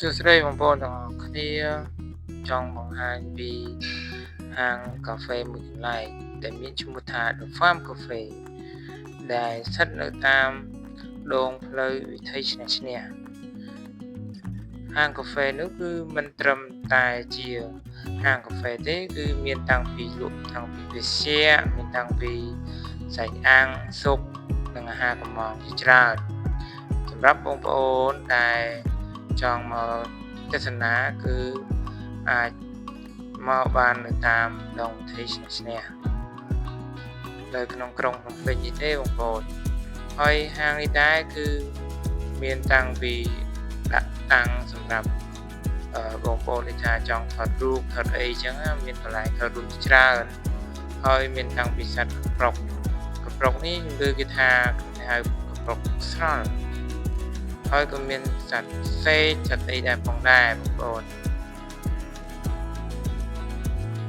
សួស្តីបងប្អូនទាំងអស់គ្នាចង់បង្ហាញពីហាងកាហ្វេមួយកន្លែងដែលមានឈ្មោះថា The Farm Cafe ដែលស្ថិតនៅតាមដងផ្លូវវិថីឈ្នះឈ្នះហាងកាហ្វេនោះគឺមិនត្រឹមតែជាហាងកាហ្វេទេគឺមានតាំងពីលក់តាំងពីភេសជ្ជៈមានតាំងពីសាច់អាំងស៊ុបនិងអាហារកំងជាច្រើនសម្រាប់បងប្អូនដែលចង់មកទស្សនាគឺអាចមកបាននៅតាមដងវិថីឈ្នះឈ្នះនៅក្នុងក្រុងភ្នំពេញនេះទេបងប្អូនហើយហាងនេះដែរគឺមានតាំងពីដាក់តាំងសម្រាប់បងប្អូនដែលថាចង់ថតរូបថតអីចឹងមានកន្លែងថតរូបច្រើនហើយមានតាំងពីសត្វកប្រុកកប្រុកនេះគឺគេថាគេហៅកប្រុកស្រល់ហើយក៏មានសត្វសេកសត្វអីដែរផងដែរបងប្អូន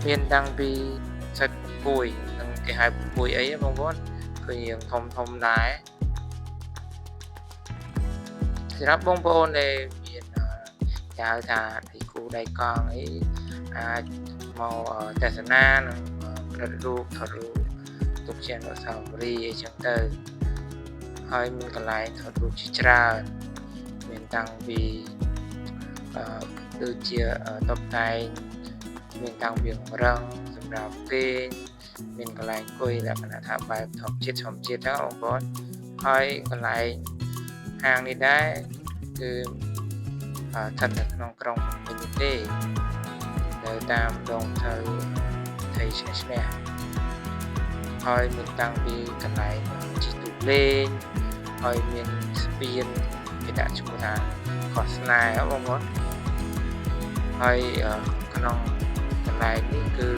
មានតាំងពីសត្វពពួយនឹងគេហៅពពួយអីបងប្អូនឃើញរៀងធំធំដែរសម្រាប់បងប្អូនដែលមានគេហៅថាដៃគូដៃកង់អីអាចមកទស្សនានិងផលិតរូបថតរូបទុកជាអនុស្សាវរីយ៍អីចឹងទៅហើយមានកន្លែងថតរូបជាច្រើនមានតាំងពីដូចជាតុបតែងមានតាំងពីរឹងសម្រាប់គេងមានកន្លែងអង្គុយលក្ខណៈថាបែបធម្មជាតិធម្មជាតិហ្នឹងបងប្អូនហើយកន្លែងហាងនេះដែរគឺស្ថិតនៅក្នុងក្រុងភ្នំពេញនេះទេនៅតាមដងផ្លូវថៃឈ្នះឈ្នះហើយមានតាំងពីកន្លែងជិះទូកលេងហើយមានស្ពានគេដាក់ឈ្មោះថាកោះស្នេហ៍បងប្អូនហើយក្នុងកន្លែងនេះគឺ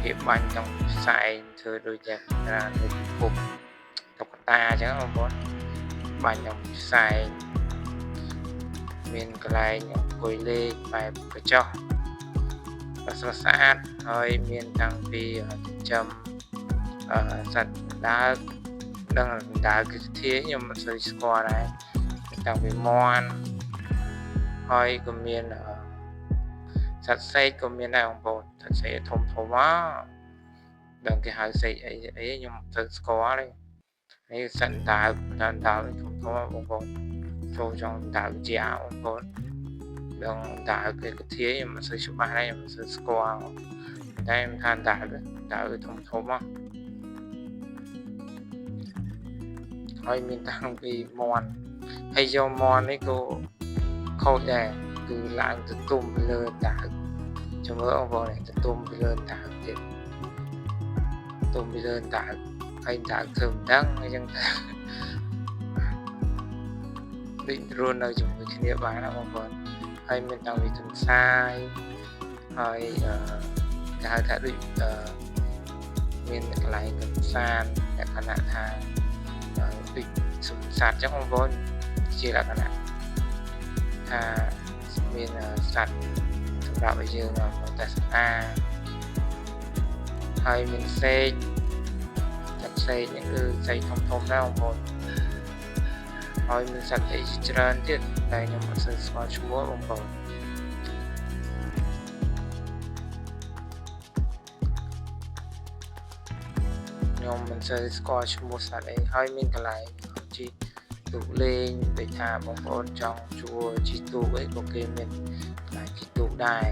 គេបាញ់ក្នុងផ្សែងធ្វើដូចជានៅពិភពតុក្កតាអញ្ចឹងបងប្អូនបាញ់ក្នុងផ្សែងមានកន្លែងអង្គុយលេងបែបកញ្ចក់ស្រស់ស្អាតហើយមានតាំងពីចិញ្ចឹមសត្វដើកដឹងដើកគឺធាខ្ញុំមិនសូវស្គាល់ដែរតាំងពីមាន់ហើយក៏មានសត្វសេកក៏មានដែរបងប្អូនសត្វសេកធំធំមកដឹងគេហៅសេកអីអីខ្ញុំមិនសូវស្គាល់ទេនេះសត្វដើកដើកធំធំបងប្អូនចូលចង់ដើកជាបងប្អូនដឹងដើកគេធាខ្ញុំមិនសូវច្បាស់ដែរខ្ញុំមិនសូវស្គាល់តែខ្ញុំថាដើកដើកធំធំមកហើយមានតាំងពីមាន់ហើយយកមាន់នេះក៏ខូចដែរគឺឡើងទៅទុំលើដើកចាំមើលបងប្អូនទៅទុំពីលើដើកទៀតទុំពីលើដើកហើយដើកធ្វើមិនដឹងអញ្ចឹងទៅដូចរស់នៅជាមួយគ្នាបានណាបងប្អូនហើយមានតាំងពីទន្សាយហើយគេហៅថាដូចមានកន្លែងកម្សាន្តលក្ខណៈថាដូចសួនសត្វចឹងបងប្អូនជាលក្ខណៈថាមានសត្វសម្រាប់ឲ្យយើងមកទស្សនាហើយមានសេកសត្វសេកនេះគឺសេកធំធំដែរបងប្អូនហើយមានសត្វអីជាច្រើនទៀតតែខ្ញុំអត់សូវស្គាល់ឈ្មោះបងប្អូនខ្ញុំមិនសូវស្គាល់ឈ្មោះសត្វអីហើយមានកន្លែងជិះទូកលេងដូចថាបងប្អូនចង់ជួលជិះទូកអីក៏គេមានកន្លែងជិះទូកដែរ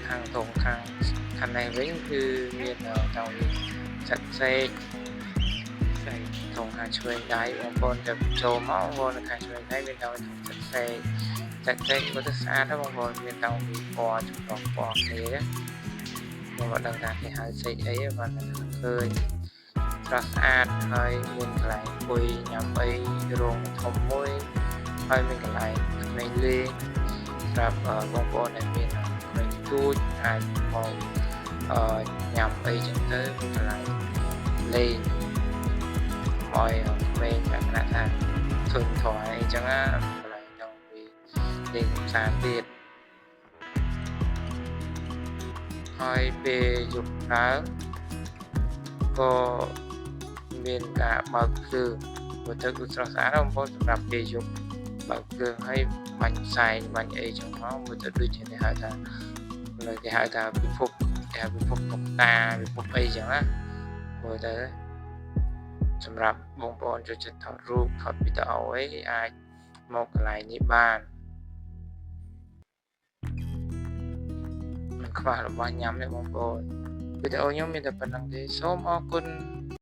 ខាងត្រង់ខាងខាងនេះវិញគឺមានតាំងពីសត្វសេកត្រង់ខាងឆ្វេងដៃបងប្អូនจะចូលមកបងប្អូនខាងឆ្វេងដៃមានតាំងពីសត្វសេកសត្វសេកក៏ទៅស្អាតដែរបងប្អូនមានតាំងពីពណ៌ចម្រុះពណ៌គ្នាខ្ញុំអត់ដឹងថាគេហៅសេកអីបានតែឃើញស្រស់ស្អាតហើយមានកន្លែងអង្គុយញ៉ាំអីរោងធំមួយហើយមានកន្លែងក្មេងលេងសម្រាប់បងប្អូនដែលមានក្មេងទូចអាចមកញ៉ាំអីចឹងទៅមានកន្លែងលេងកុំឲ្យក្មេងលក្ខណៈថាធុញទ្រាន់អីចឹងណាកន្លែងហ្នឹងវាលេងកម្សាន្តទៀតហើយពេលយប់ឡើងក៏មានការបើកភ្លើង មើលទៅគឺស្រស់ស្អាតណាស់បងប្អូនសម្រាប់ពេលយប់បើកភ្លើងហើយបាញ់ផ្សែងបាញ់អីចឹងមកមើលទៅដូចជានេះហៅថាលើគេហៅថាពិភពគេហៅពិភពតុកតាពិភពអីចឹងណាមើលទៅសម្រាប់បងប្អូនចូលចិត្តថតរូបថតវីដេអូអីអាចមកកន្លែងនេះបានមិនខ្វះរបស់ញ៉ាំទេបងប្អូនវីដេអូខ្ញុំមានតែប៉ុណ្្នឹងទេសូមអរគុណ។